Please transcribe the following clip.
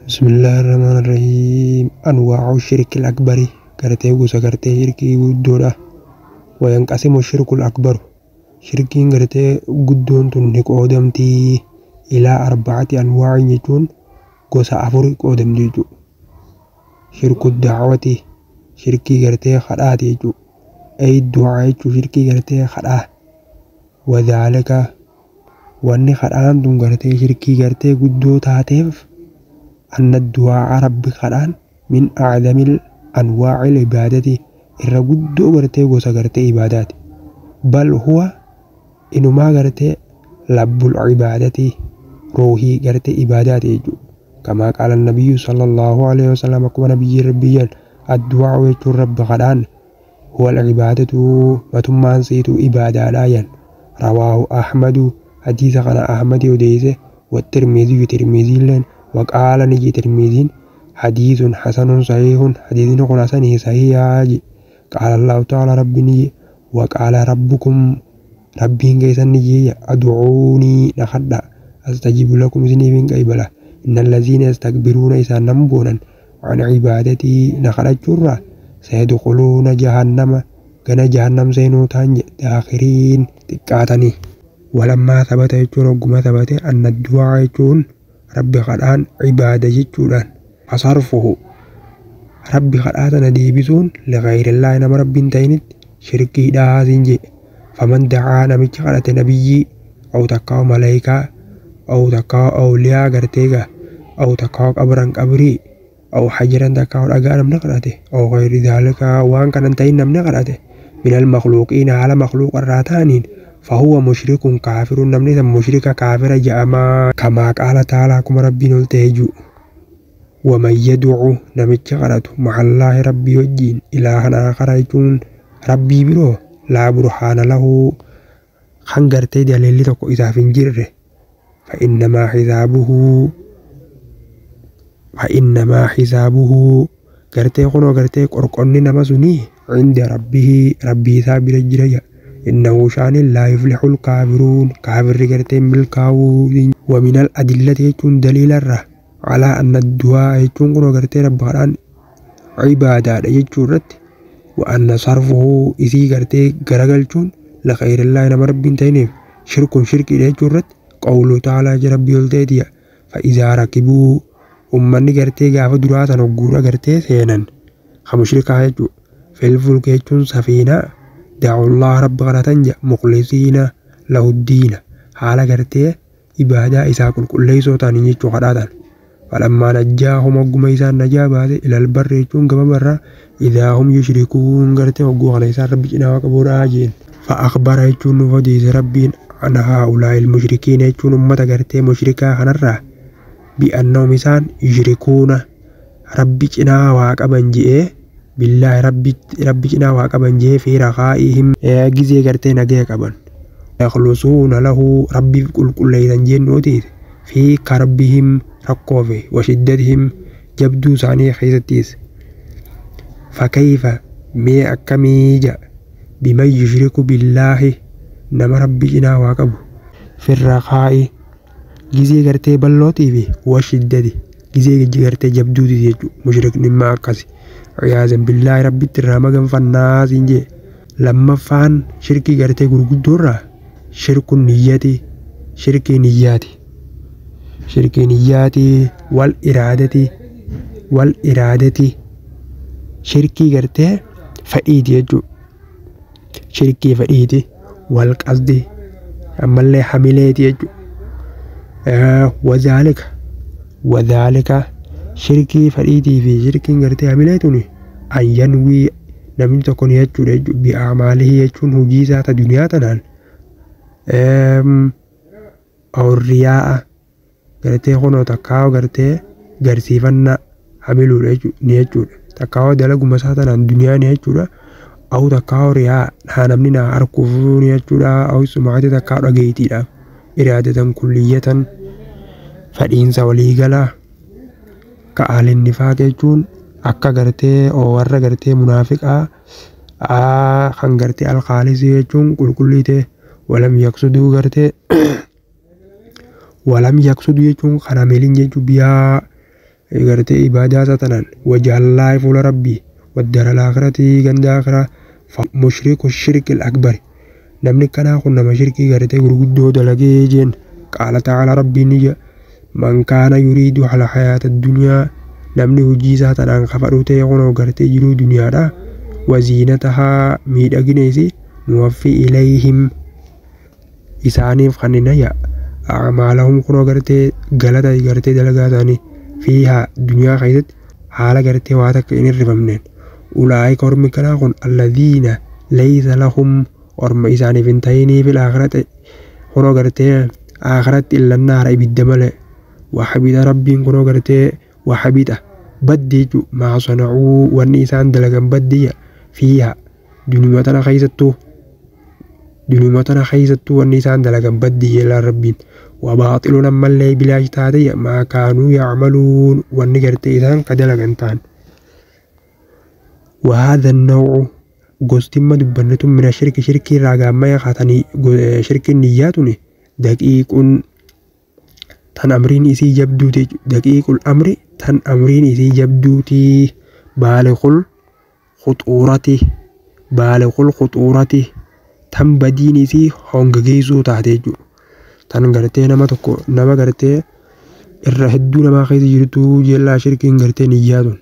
بسم الله الرحمن الرحيم. أنواع الشرك الأكبر gartee gosa gartee shirkii guddoodha. وينقسم الشرك الأكبر shirkiin gartee guddoon tun ni qoodamtii إلى أربعة أنواع jechuun gosa afur qoodamti jechuudha. شرك الدعوة shirkii gartee kadhaati jechuudha. أي الدعاء jechuun shirkii gartee kadhaa. وذلك wanni kadhaan tun gartee shirkii gartee guddoo taateef أن الدعاء rabbi kadhaan من أعظم أنواع العبادة irra guddoo gartee gosa gartee ibaadaati. بل هو inumaa gartee لب العبادة ruuhii gartee ibaadaati jechuudha. كما قال النبي صلى الله عليه وسلم akkuma nabiyyi rabbiyyaan الدعاء jechuun rabbi kadhaan هو العبادة matummaan siitu ibaadaadha jan. رواه أحمد حديث kana Ahmad odeesse والترمذي ترمذي وقال نجي ترمذي حديث حسن صحيح حديث kun حسن صحيح. قال الله تعالى ربني وقال ربكم rabbiin keessan ni ادعوني na kadhaa أستجب لكم isiniifin qaybala إن الذين يستكبرون isaan nan boonan عن عبادتي na kadhachuurraa سيدخلون جهنم gana jahannam seenuu ta'an داخرين xiqqaatanii. ولما ثبت jechuun hogguma ثبت أن الدعاء jechuun rabbi kadhaan عبادة jechuudhaan فصرفه rabbi kadhaa tana deebisuun لغير الله nama rabbiin ta'initti shirkiidhaa siin jedhe. فمن دعا namicha kadhate nabiyyii أو takkaa malaayikaa أو takkaa awliyaa garteega أو takkaa قبرا qabrii أو حجرا takkaa dhagaa namni kadhate أو غير ذلك waan kanan ta'in namni kadhate من المخلوقين haala makhluuqa irraa ta'aniin فهو مشرك كافر namni san mushrika kaafira jedhama. كما قال تعالى akkuma rabbiin ol ta'e jiru ومن يدع namicha kadhatu مع الله rabbii wajjiin إلها آخر jechuun rabbii biroo لا برهان له kan gartee daliilli tokko isaaf hin jirre فإنما حسابه فإنما حسابه gartee kunoo gartee qorqonni nama sunii عند ربه rabbii isaa bira jira إنه شان لا يفلح الكافرون kaafirri gartee milkaa'uu. ومن الأدلة jechuun daliila irraa على أن الدعاء jechuun kunoo gartee rabbaadhaan cibaadaadha jechuu irratti وأن صرفه isii gartee garagalchuun لغير الله nama rabbiin ta'iniif شرك shirkiidha jechuu irratti قوله تعالى rabbii ol ta'eetiya فإذا ركبوا ummanni gartee gaafa duraa tan hogguudha gartee seenan ka mushrikaa jechuu في الفلك jechuun safiinaa دعوا الله rabbi kadhatan jedha مخلصين له الدين haala gartee ibaadaa isaa qulqulleessoo ta'anii jechuu kadhatan. فلما نجاهم hogguma isaan najaa baase إلى البر jechuun gama barraa إذا هم يشركون gartee hogguu kana isaan rabbi cinaa waaqa boodhaa jeen. فأخبر jechuun nuuf odeesse rabbiin عن هؤلاء المشركين jechuun ummata gartee mushrikaa kanarraa بأنهم isaan يشركون rabbi cinaa waa qaban je'ee بالله rabbi cinaa waa qaban je'ee في رخائهم gizee gartee nagaya qaban يخلصون له rabbiif qulqulleessan jeen odeesse في كربهم rakkoo fi وشدتهم jabduu isaanii keessattis. فكيف mee akkamii jedha بمن يشرك بالله nama rabbi cinaa waa qabu في الرخاء gizee gartee bal'ootii fi والشدة gizee gartee jabduuti jechuudha mushrikni immoo akkasi عياذا بالله rabbitti irraa maganfannaa siin jee. Lammaffaan shirkii gartee gurguddoorraa شرك النية shirkii niyyaati shirkii niyyaati والإرادة والإرادة shirkii gartee fedhiiti jechuudha shirkii fedhiiti والقصد ammallee hamileeti jechuudha. وذلك وذلك shirkii fedhiitii fi shirkiin gartee hamilee tuni أن ينوي namni tokko ni jechuudha jechuudha بأعماله jechuun hojii isaa ta duniyaa tanaan أو الرياء gartee kunoo takkaa'oo gartee garsiifannaa hamiluudha jechuudha ni jechuudha takkaa'oo dalaguma isaa tanaan duniyaa ni jechuudha أو takkaa'oo رياء haa namni naa arguuf ni jechuudha أو سمعة takkaa'oo dhageettiidhaaf إرادة كلية fedhiinsa waliigalaa كأهل النفاق jechuun akka gartee warra gartee munaafiqaa kan gartee الخالص jechuun qulqullii ta'e ولم يقصدوا gartee ولم يقصدوا jechuun kan hamilin jechuun بها Gartee ibaadaa isaa tanaan wajahallaahi fuula rabbii waddara laakhiratii ganda akhiraa mushriku shirkil akbar namni kanaa kun nama shirkii gartee gurguddoo dalagee jeen. Qaala ta'ala rabbiin ni jedha man kaana yuriidu ala hayaata duniyaa namni hojii isaa tanaan kafadhu ta'e kunoo gartee jiruu duniyaadha waziinatahaa miidhagina isii nuwaffi ilayhim isaaniif kannina acmaalahum kunoo gartee galata gartee dalagaa isaanii fiihaa duniyaa keessatti haala gartee waa takka hin hirrifamneen. Ulaa'ika ormi kanaa kun alladhiina laysa lahum orma isaaniif hin ta'inii fil aakhirati kunoo gartee aakhiratti illannaara ibidda malee. Waxabida rabbiin kunoo gartee waxabida baddi jechuun maa sanacuu wanni isaan dalagan baddiya fiihaa duniyuma tana keessattuu duniyuma tana keessattuu wanni isaan dalagan baddi jedha rabbiin. Wabaaxiluun ammallee bilaash taate maa kaanuu yacmaluun wanni gartee isaan ka dalagan ta'an. وهذا النوع gostimma dubbanne tun mina shirki shirkii irraa gaammaya kaatanii shirkiin niyyaa tuni daqiiqun tan amriin isii jabduuti daqiiqul amri tan amriin isii jabduuti baaliqul khuxuurati baaliqul khuxuurati tan badiin isii hongageessuu taate jechuudha. Tan gartee nama tokko nama gartee irra hedduu namaa keessa jirtu jellaa shirkiin gartee niyyaa tun.